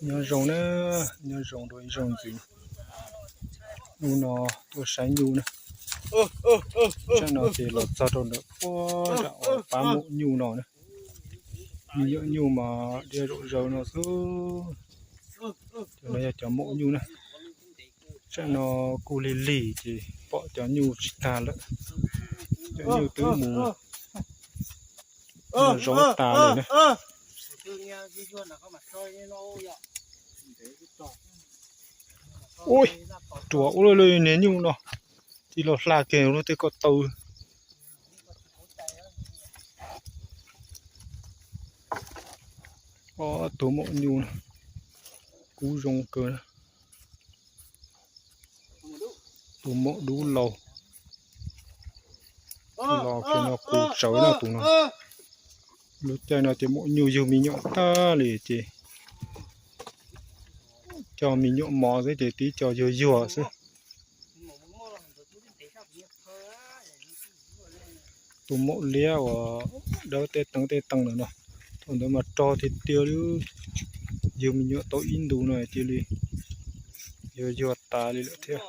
Nyob zoo na, nyob zoo rau ib zaug ntxiv. Hnub no tuaj saib nyuj na. Tsam no ces los txog rau ntawm puag nram uas pab maum nyuj no na. Me nyuam nyuj mas dhia zaum zaws no xwb. Cov no yog cov maum nyuj na. Tsam no kuj lig lig ces pom cov nyuj tsis tag lawm. Cov nyuj twb mus zaub tas lawm na. Ui, ruam ua luaj li niag nyuj no, cia li los hla kiag lub tej ko taw. Ob tug maum nyuj kub zoo kawg. Tus maum dub laus los kiag no qus tsawv no tus no. Lub caij no ces maum nyuj yug me nyuam tag li ces coj me nyuam mos xwb ces tib co yuag yuag xwb. Tus maum liab uas dawb tej teev tej teev lawm no, thaum ntawd mas rog tiag tiag li, yug me nyuam tau ib ntus no cia li yuag yuag tas li lawm thiab.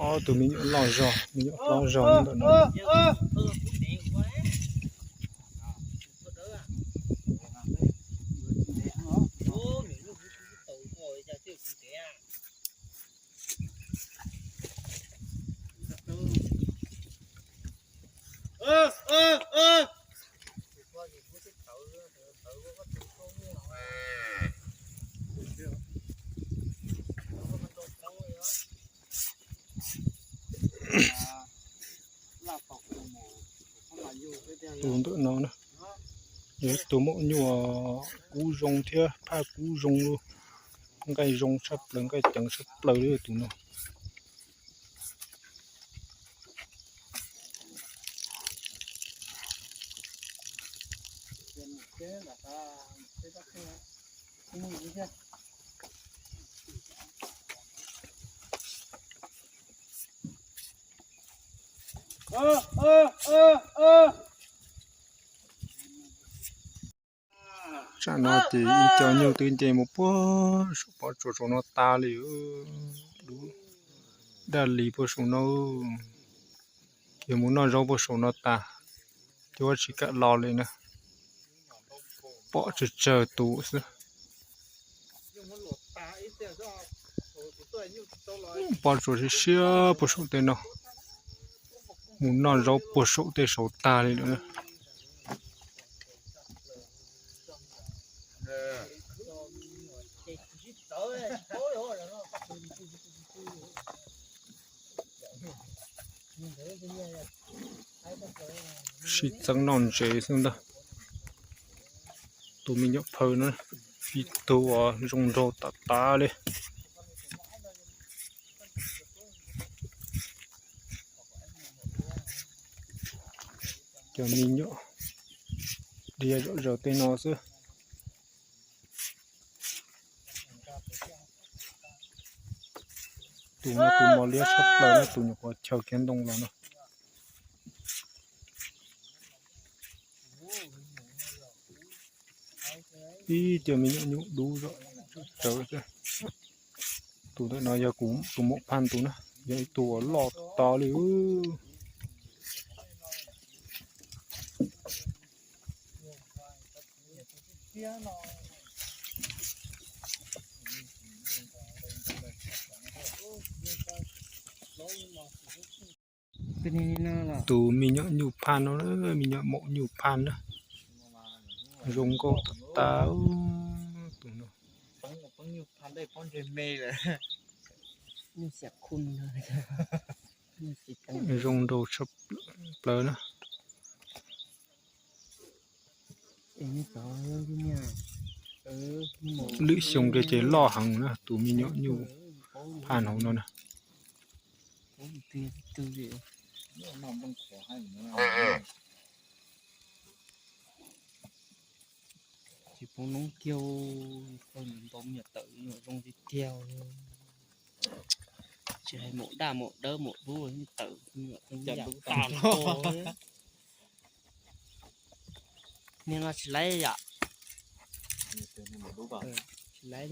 Ob tug me nyuam loj zog, me nyuam hlob zog ntawm no. Tus ntawm no na, yog tus maum nyuj kub zoo thiab phaj kub zoo, nqaij zoo tshaj plaws, nqaij ceev tshaj plaws li tus no. Tsam no ces ib co nyuj twb nce mus puag saum pob tsuas saum no tas li, dub daj li puag saum no, ces mus noj zaub puag saum no tas, ces ua tsis kam los li na. Pom tsawg tsawg tus xwb. Pob tsuas siab siab puag saum tej no, mus noj zaub puag saum tej saud tag li lawm na. Sib txeeb noj ntsev xwb ntag. Tus me nyuam phaw na, ib tug uas zoo nraug tas tas li. Cov me nyuam dhia zom zaws tej no xwb. Tus no tus mos liab tshaj plaws, tus nyuam qhuav chaw kiag ntoo los no. Ib co me nyuam nyuj dub zom zaws xwb. Tus ntawm no yog kuv tus maum phaj tus na, yog ib tug uas loj tas li. Tus me nyuam nyuj phaj no, me nyuam maum nyuj phaj na, zoo nkauj tas tas tus no. Zoo nraug tshaj plaws na. Lwm xyoo kiag ces loj heev na, tus me nyuam nyuj phaj hauv no na. Tsis poob noob kiag, ntau me nyuam tawm zoo tiag tiag. Tsis hais maum daj maum dawb maum dub, tawm me nyuam tag nrho. Niag no tsis laib yom? Tsis laib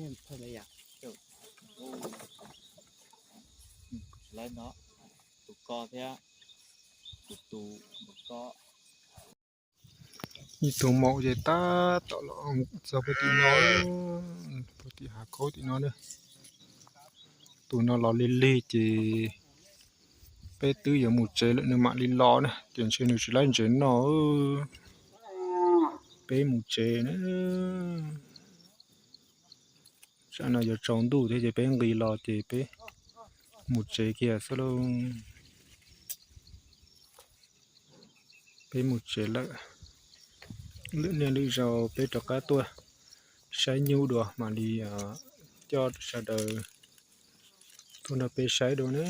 yom? Ib tug maum ces tab tom los txog puag tim no, puag tim hav khaub tim no na. Tus no los lig lig ces peb twb yuav mus tsev lawm nws mam li los na, ces ntshe nws tsis laib ntsev noj. Peb mus tsev na. Tsam no yuav tsaus ntuj thiab ces peb nqis los ces peb mus tsev kiag xwb lauj. Peb mus tsev lawm. Lwm niaj lwm zaus peb rov qab tuaj saib nyuj dua mam li coj sawv daws tuaj nrog peb saib dua na.